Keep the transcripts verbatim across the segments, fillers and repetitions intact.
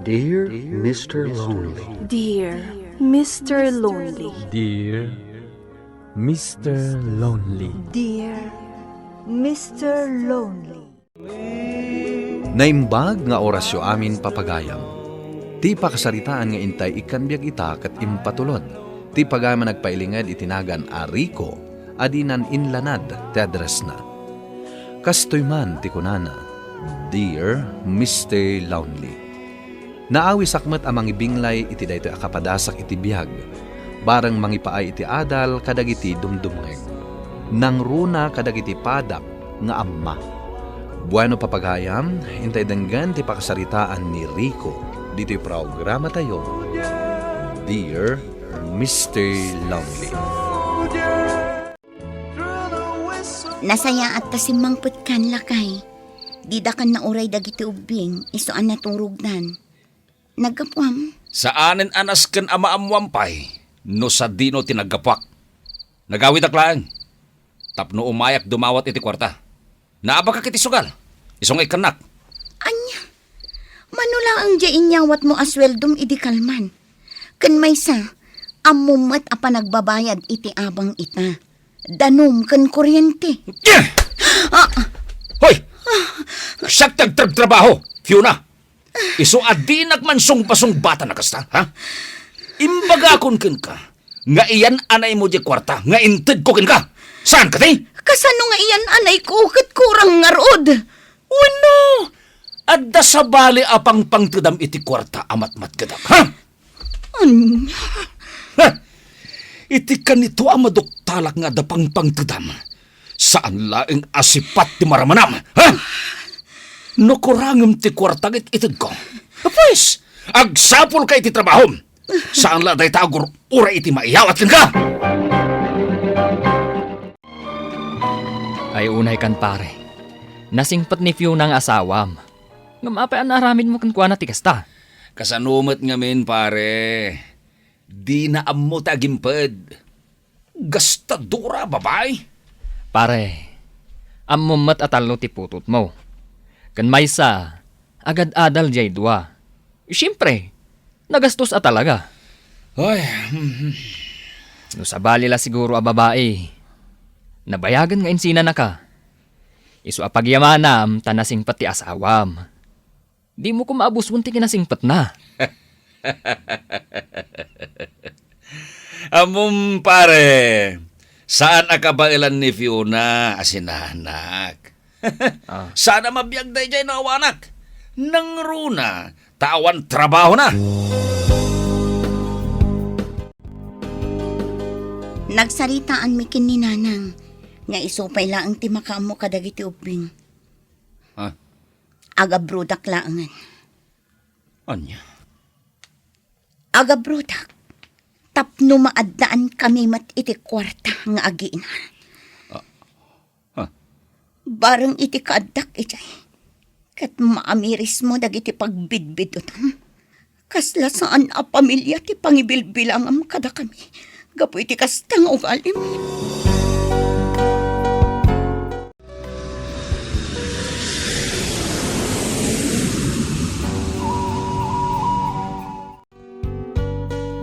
Dear Mister Lonely. Dear Mister Lonely. Dear Mister Lonely. Dear Mister Lonely. Naimbag nga orasyo amin, papagayam. Ti pakasaritaan nga intay ikkan biag ita ket impatulod. Ti pagayam a nagpailinged iti nagan a Rico a dinan inlanad ti addressna. Kastoy man ti kunana, "Dear Mister Lonely." Naawisak met a mangibinglay iti daytoy a kapadasak iti biag, bareng mangipaay iti adal kadagiti dumdumngeg. Nangruna kadagiti padak nga amma. Bueno, papagayam, intay denggen ti pakasaritaan ni Rico ditoy programatayo, Dear Mister Lonely. Nasayaat ta simmangpetkan, lakay. Didakan nauray dagiti ubbing, isu a naturogdan. Naggapuam? Saanen a nasken a maammoam pay no sadino ti naggapuak. Nagawidak laeng tapno umayak dumawat iti kuarta. Naabakak iti sugal, isu nga ikkannak. Ania? Mano laeng diay inyawatmo a sueldom idi kalman? Ken maysa, ammom met a panagbabayad iti abang ita, danum ken kuryente. Ah! Hoy! Siak ti agtragtrabaho, Fiona. Isu a dinak man sungbasungbatan a kasta, ha? Imbagakon kenka nga iyan-anaymo diay kuarta nga intedko kenka. Saan kadi? Kasano nga iyan-anayko ket kurang ngarud? Wenno, adda sabali a pangpangtedam iti kuarta a matmatgedak, ha? Ania? Ha? Iti kanito a maduktalak nga adda pangpangtedam, saan laeng a sipat ti maramanam, ha? No kurangem ti kuarta ket itedko, pues, agsapulka iti trabahom. Saan la dayta a gur-uray iti maiyawat kenka. Ay, unay kan, pare. Nasingpet ni Fiona nga asawam. Ngem apay a naaramidmo kenkuana ti kasta? Kasano met ngamin, pare? Dina ammo ti agimped. Gastadora a babai. Pare, ammom met a tallo ti putotmo. Ken maysa, agad-adal diay dua. Siempre, nagastos a talaga. Ay, mhm. No sabali la siguro a babai, nabayagen nga insinanaka. Isu a pagyamanam ta nasingpet ti asawam. Dimo koma abusbon ti kinasingpetna. Ammom, pare, saan a kabaelan ni Fiona a sinanak. Ah. Saan a mabiag daydiay no awanak. Nangruna, ta awan trabahona. Nagsaritaanmi ken ni Nanang nga isu pay laeng ti makaammo kadagiti ubbing. Ah. Agabrodak laengen. Ania? Agabrodak tapno maaddaankami met iti kuarta nga agina. Ah, ah. Bareng iti kaaddak idiay, ket maamirismo dagiti pagbidbidutam. Kasla saan a pamilia ti pangibilbilangam kadakami gapu iti kasta nga ugalim.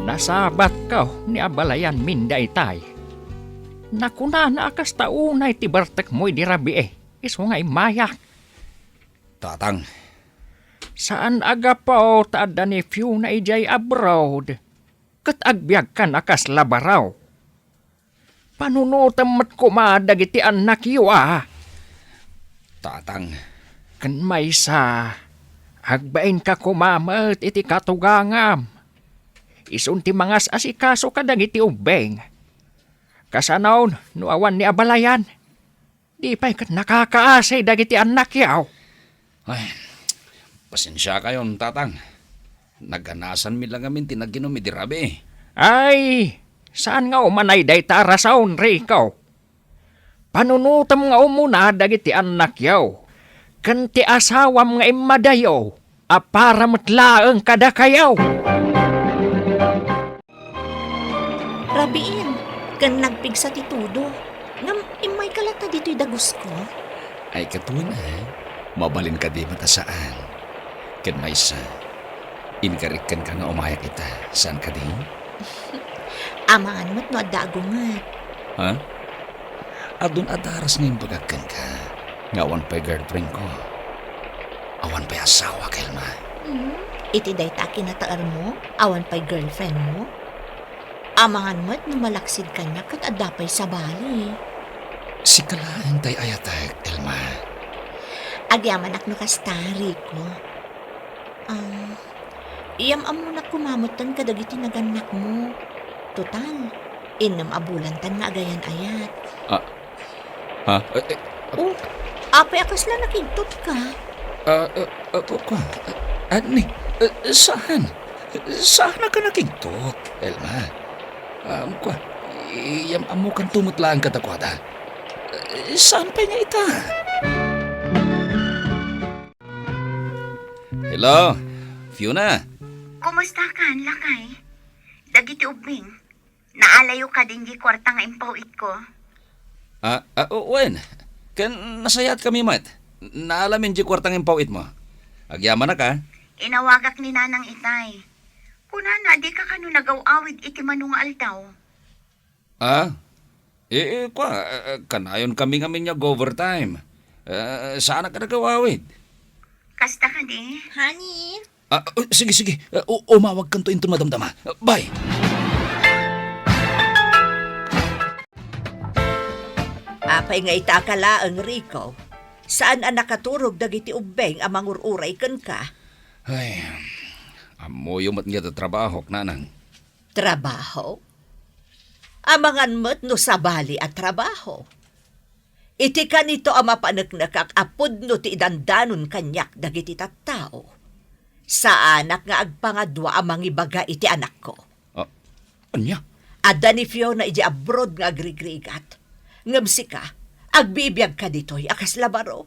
Nasabatko ni abalayanmin daytay. Nakunana a kasta unay ti bertekmo idi rabii, isu nga immayak. Tatang. Saan a gapu ta adda ni Fiona idiay abroad, ket agbiagkan a kasla baro. Panunotem met koma dagiti annakyo a. Tatang. Ken maysa, agbainka koma met iti katugangam. Isun ti mangas-asikaso kadagiti ubbing. Kasano no awan ni abalayan? Di pay ket nakakaasi dagiti annakyo. Ay, pasensiakayon, Tatang. Naganasanmi la ngamin ti naginum idi rabii. Ay, saan nga umanay dayta a rason, Rico. Panunotem nga umuna dagiti annakyo ken ti asawam nga immadayo a para met laeng kadakayo. Rabiin, ken nagpigsa ti tudo. Ngem immayka latta ditoy dagusko? Ay, ket wen, eh. Mabalin kadi met a saan? Ken maysa, Inkarik kenka nga umayak ita, saan kadi? Amangan met no adda agunget. Ha? Adun a daras nga imbagak kenka, nga awan pay girlfriend ko. Awan pay asawa, Elma. Hmm? Iti dayta a kinataermo, awan pay girlfriend mo? Amangan met no malaksid kaniak ket adda pay sabali. Sika laeng tay ayatek, Elma. Agyamanak no kasta, Rico. Ah, iyam-ammonak koma metten kadagiti nagannakmo. Total, innem a bulantan nga agayan-ayat. Ah, ha? Eh, eh, Oh, apay a kasla nakigtotka? Ah, ah, ah, ku-, kua, ah, ni, ah, saan? Saan a nakigtot, Elma? Ah, kua, iyam-ammokanto met laeng kadakuada. Ah, saan pay nga ita? Hello, Fiona. Kumusta kan, lakay? Dagiti ubbing, naalayo kadin di kuarta nga impaw-itko? Ah, ah, o-, wen. Ken nasayaat kami met. Naalamin di kuarta nga impaw-itmo. Agyamanak, a. Inawagak ni Nanang Itay. Kunana, dika kano nagaw-awid iti mano nga aldaw? Ah? Eh, eh, kua, eh, eh, kanayon kami ngamin nga overtime. Eh, saanak a nagaw-awid. Kasta kadi? Honey? Ah, oh, sige, sige. Eh, u-, umawagkanto inton madamdama. Ah, bye. Apay nga ita ka laeng, Rico? Saan a nakaturog dagiti ubbing a mangur-uray kenka? Ay, ammoyo met nga da trabahok, nanang. Trabaho? Amangan met no sabali a trabaho. Iti kanito a mapaneknekak a pudno ti idandanon kaniak dagiti tattao, saanak nga agpangadua a mangibaga iti anakko. Ah, ania? Adda ni Fiona idiay abroad nga agrigrigat. Ngem sika, agbibiagka ditoy a kasla baro?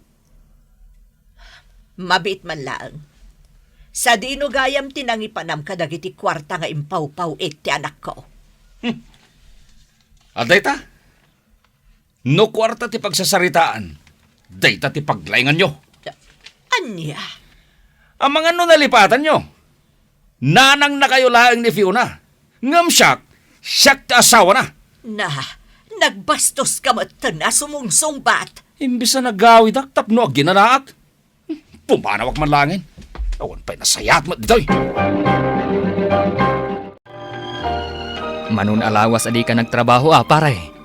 Mabiit man laeng. Sadino gayam ti nangipanam kadagiti kuarta nga impawpaw-it ti anakko? Hmm. Adda ita? No kuarta ti pagsasaritaan, dayta ti paglainganyo. Ania? Amangan no nalipatanyo. Nanangnakayo laeng ni Fiona. Ngem siak, siak ti asawana. Na, nagbastoska metten a sumungsungbat. Imbes a nagawidak tapno agginanaak, pumanawak man laengen. Awan pay nasayaat met ditoy. Mano a lawas a dika nagtrabaho, a, pare?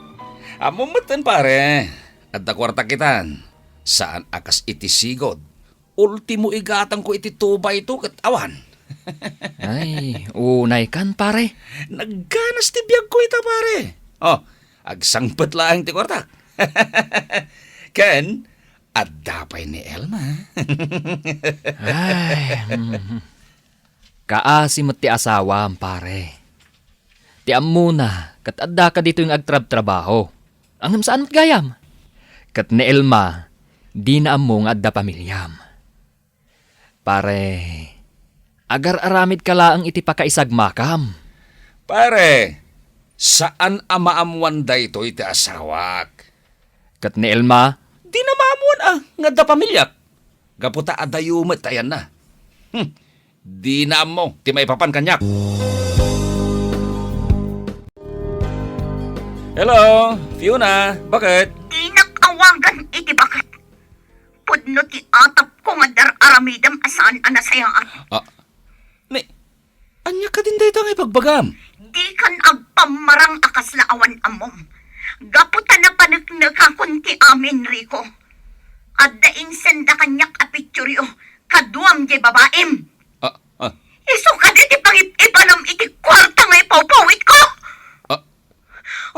Ammom metten, pare. Adda kuarta kitan. Saan a kas iti sigud. Ultimo igatangko iti two by two ket awan. Ay, unay kan, pare. Nagganas ti biagko ita, pare. Oh, agsangpet laeng ti kuarta. Ken, adda pay ni Elma. Ay, mm. Kaasi met ti asawam, pare. Ti ammona, ket addaka ditoy nga agtrabtrabaho. Ngem saan met gayam. Ket ni Elma, dina ammo nga adda pamiliam. Pare, agar-aramidka laeng iti pakaisagmakam. Pare, saan a maammoan daytoy ti asawak. Ket ni Elma, dina maammoan a nga adda pamiliak. Gapu ta adayo met ti ayanna. Hmm. Dina ammo ti maipapan kaniak. Hello, Fiona, bakit? Dinak awagan iti bakit. Pudno ti atapko nga dar-aramidem a saan a nasayaat. Ah, ni, ania kadin dayta nga ibagbagam? Dikan agpammarang a kasla awan ammom. Gapu ta napaneknekakon ti amin, Rico. Adda insenda kaniak a pitsuryo, kaduam diay babaim. Ah, ah. Isu kadi ti pangip-ipanam iti kuarta nga ipawpawitko? Ah,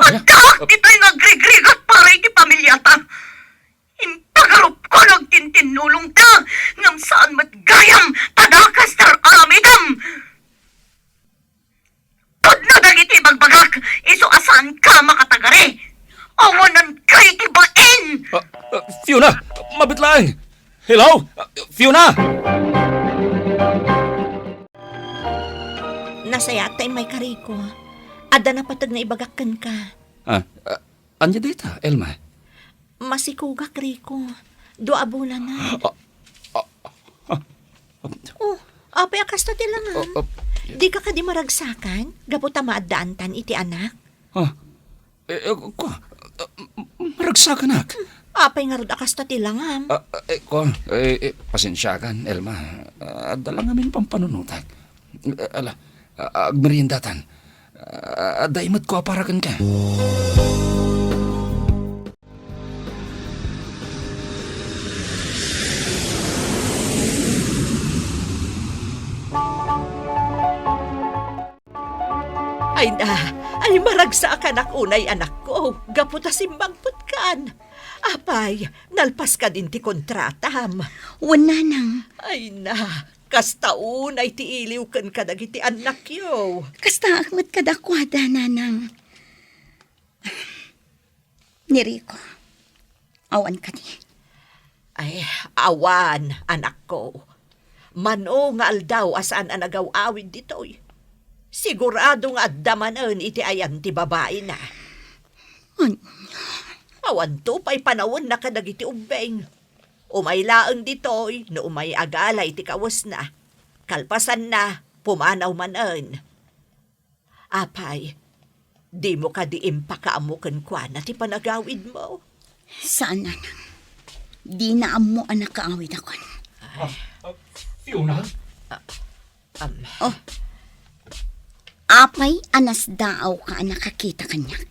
ania? Addaak ditoy nga agrigrigat para iti pamiliata. Impagarupko no agtintinnulongta, ngem saan met gayam ta dakas dar-aramidem. Pudno dagiti ibagbagak, isu a saanka makatagari. Awananka iti bain! Ah, ah, Fiona, mabit laeng! Hello? Ah, Fiona! Nasayaat ta immayka, Rico. Adda napateg nga ibagak kenka. Ah, ah, ania dayta, Elma? Masikogak, Rico. Dua a bulan na. Ah, ah, ah, ah. Oh, apay a Kasta ti langam. Oh, oh. Dika kadi maragsakan gapu ta maaddaantan iti anak? Ah, eh, eh, kua, ah, m-, maragsakanak. Apay ngarud a kasta ti langam? Ah, eh, kua, eh, eh, pasensiakan, Elma. Ah, adda lang amin pampanunotak. Eh, ala, ah, agmeriendatan. Ah, adda met kua para kenka. Ay na, ay maragsakanak unay, anakko, gapu ta simmangpetkan. Apay, nalpas kadin ti kontratam? Wen, nanang. Ay na, kasta unay ti iliw ken kadagiti annakyo. Kasta met kadakuada, nanang. Ni Rico, awan kadi? Ay, awan, anakko. Mano nga aldaw a saan a nagaw-awid ditoy. Sigurado nga adda manen iti ayan ti babaina. Ania? Awanto pay panawenna kadagiti ubbing. Umay laeng ditoy no umay agala iti kawesna. Kalpasanna, pumanaw manen. Apay, dimo kadi impakaammo kenkuana ti panagawidmo? Saan, nanang. Dina ammo a nakaawidakon. Ah, ah, Fiona? Am. Oh. Apay a nasdaawka a nakakita kaniak?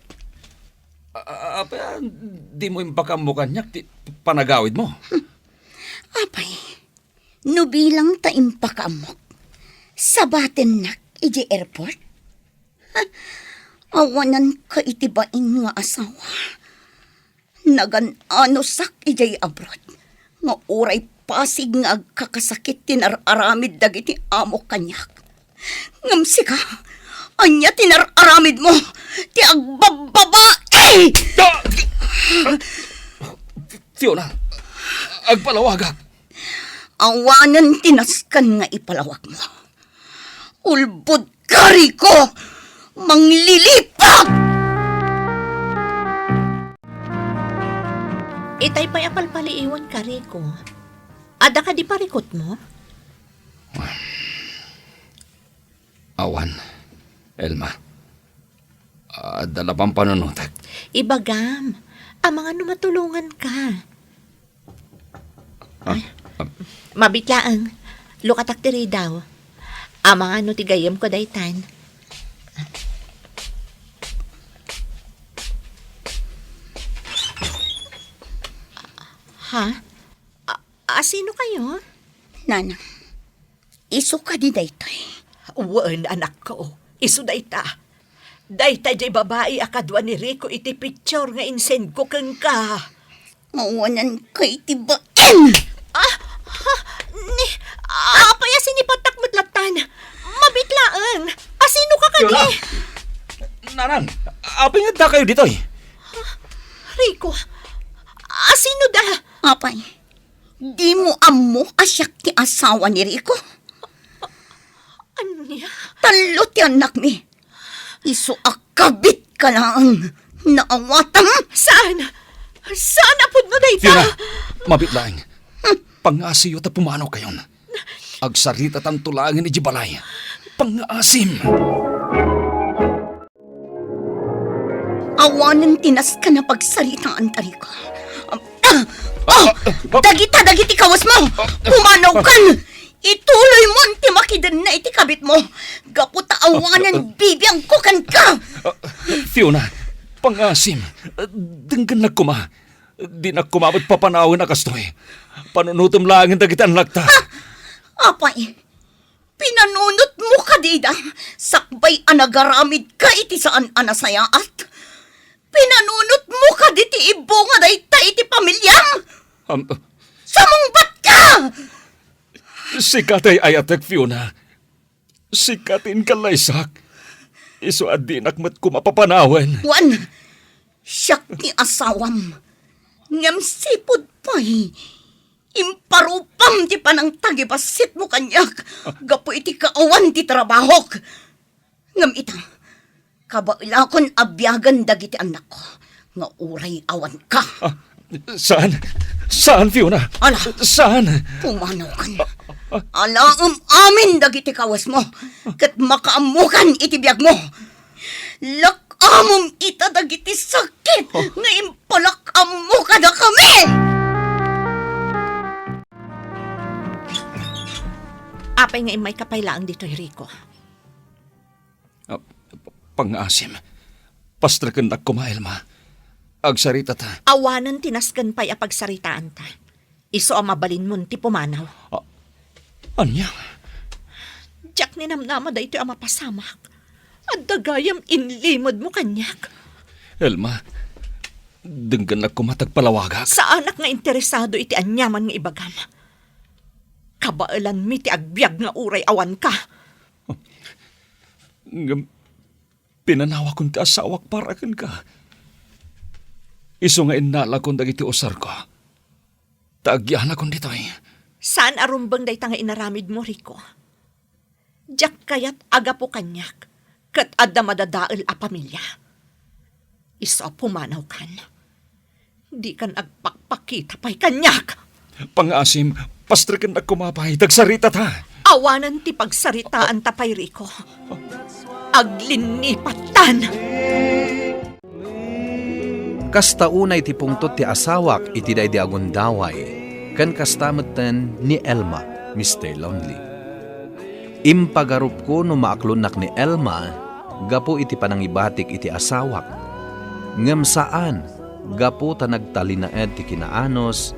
Ah, ah, apay, ah, dimo impakaammo kaniak ti panagawidmo? Hmm. Apay, no bilang ta impakaammok, sabatennak idiay airport? Ha? Awananka iti bain nga asawa. Nagan-anosak idiay abroad nga uray pasig nga agkakasakit ti nar-aramid dagiti amok kaniak. Ngem sika, ania ti nar-aramidmo? Ti agbabbabai! Ah! Fiona, agpalawagak. Awanen ti nasken nga ipalawagmo. Ulbodka, Rico! Manglilipag! Itay pay a palpaliiwanka, Rico. Adda kadi parikutmo? Awan, Elma. Adda la pampanunotek. Ibagam, amangan no matulonganka. Ah, ah. Mabit laeng. Lukatak ti ridaw. Amangan no ti gayyemko daytan. Ha? A-, asino kayo? Nanang, isu kadi daytoy? Wen, anakko. Isu dayta. Dayta diay babai a kadua ni Rico iti picture nga insendko kenka. Awananka iti bain! Ah, ha, ni, apay a sinipatak met lattan? Mabit laeng. Asino ka kadi? Fiona! Nanang, apay nga adda kayo ditoy? Rico, asino da? Apay, dimo ammo a siak ti asawa ni Rico? Ania? Tallo ti annakmi. Isu a kabitka laeng. Naawatam? Saan? Saan a pudno dayta? Fiona, mabit laeng. Pangngaasim ta pumanaw kayon. Agsaritatanto laeng idiay balay. Pangngaasim. Awanen ti nasken a pagsaritaan, Rico. Ah! Ah! Ah! Dagita dagiti kawesmo! Pumanawkan! Ituloymon ti makidenna iti kabitmo! Gapu ta awanen bibiangko kenka! Ah, Fiona, pangngaasim, denggennak koma. Dinak koma met papanawen a kastoy. Panunotem laengen dagiti annakta. Ah! Apay, pinanunotmo kadi ida sakbay a nagaramidka iti saan a nasayaat? Pinanunotmo kadi ti ibunga dayta iti pamiliam? Am, sumungbatka! Sika ti ay-ayatek, Fiona. Sika ti inkallaysak. Isu a dinak met koma papanawen. Wen, siak ti asawam. Ngem sipud pay, imparupam ti panangtagibasitmo kaniak gapu iti kaawan ti trabahok. Ngem ita, kabaelakon a biagen dagiti annakko nga uray awanka. Ah, saan? Saan, Fiona? Ala, saan? Pumanawkan. Ah. Alaem amin dagiti kawesmo, ket makaammokan iti biagmo. Lak-amem ita dagiti sakit nga impalak-ammo kadakami! Apay nga immayka pay laeng ditoy, Rico? Ah, p-, pangngaasim. Pastrekennak koma, Elma. Agsarita ta. Awanen ti nasken pay a pagsaritaanta. Isu a mabalinmon ti pumanaw. Ah, ania? Diak ninamnama daytoy a mapasamak. Adda gayam inlimedmo kaniak. Elma, denggennak koma ta agpalawagak. Saanak nga interesado iti aniaman nga ibagam. Kabaelanmi ti agbiag nga uray awanka. Ngem, pinanawakon ti asawak para kenka. Isu nga innalakon dagiti usarko. Ta agyanakon ditoy. Saan a rumbeng dayta nga inaramidmo, Rico. Diak kayat a gapu kaniak, ket adda madadael a pamilia. Isu a pumanawkan. Dikan agpakpakita pay kaniak. Pangngaasim, pastrekennak koma pay, ta agsarita ta. Awanen ti pagsaritaanta pay, Rico. Aglinnipattan. Kasta unay ti pungtot ti asawak iti daydi a gundaway, ken kasta metten ni Elma, Mister Lonely. Impagarupko no maaklonnak ni Elma gapu iti panangibatik iti asawak, ngem saan gapu ta nagtalinaed ti kinaanus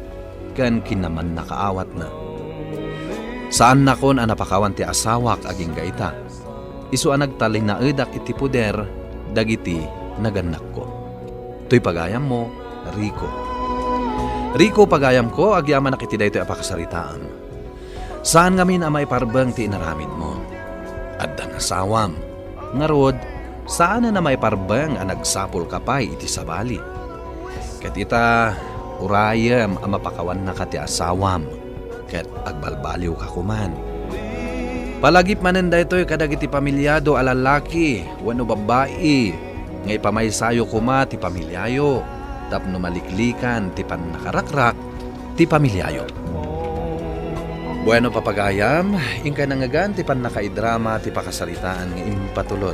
ken kinamannakaawatna. Saannakon a napakawan ti asawak agingga ita, isu a nagtalinaedak iti poder dagiti nagannakko. Toy pagayammo, Rico. Rico, pagayamko, agyamanak iti daytoy a pakasaritaam. Saan ngamin a maiparbeng ti inaramidmo. Adda nga asawam. Ngarud, saanen a maiparbeng a nagsapulka pay iti sabali. Ket ita, urayem a mapakawannaka ti asawam, ket agbalbaliwka koman. Palagip manen daytoy kadagiti pamiliado a lalaki wenno babbai nga ipamaysayo koma ti pamiliayo tapno maliklikan ti pannakarakrak ti pamiliayo. Bueno, papagayam, inkay nangngegan ti pannakaidrama ti pakasaritaan nga impatulod.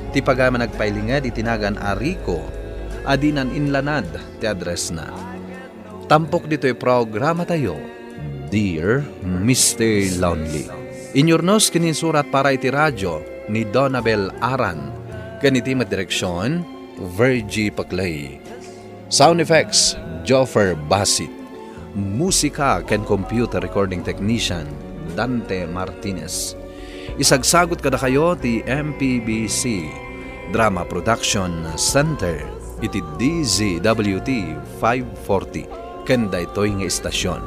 Ti pagayam a nagpailinged iti nagan a Rico a dinan inlanad ti addressna. Tampok ditoy programatayo, Dear Mister Lonely. Inyurnos ken insurat para iti radio ni Donabel Aran, ken iti met direksion, Virgie Paclay. Sound effects, Joffer Basit. Musika ken computer recording technician, Dante Martinez. Isagsagut kadakayo ti M P B C Drama Production Center iti D Z W T five forty ken daytoy nga istasyon.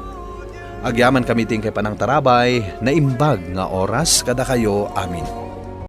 Agyamankami ti inkay panangtarabay, naimbag nga oras kadakayo amin.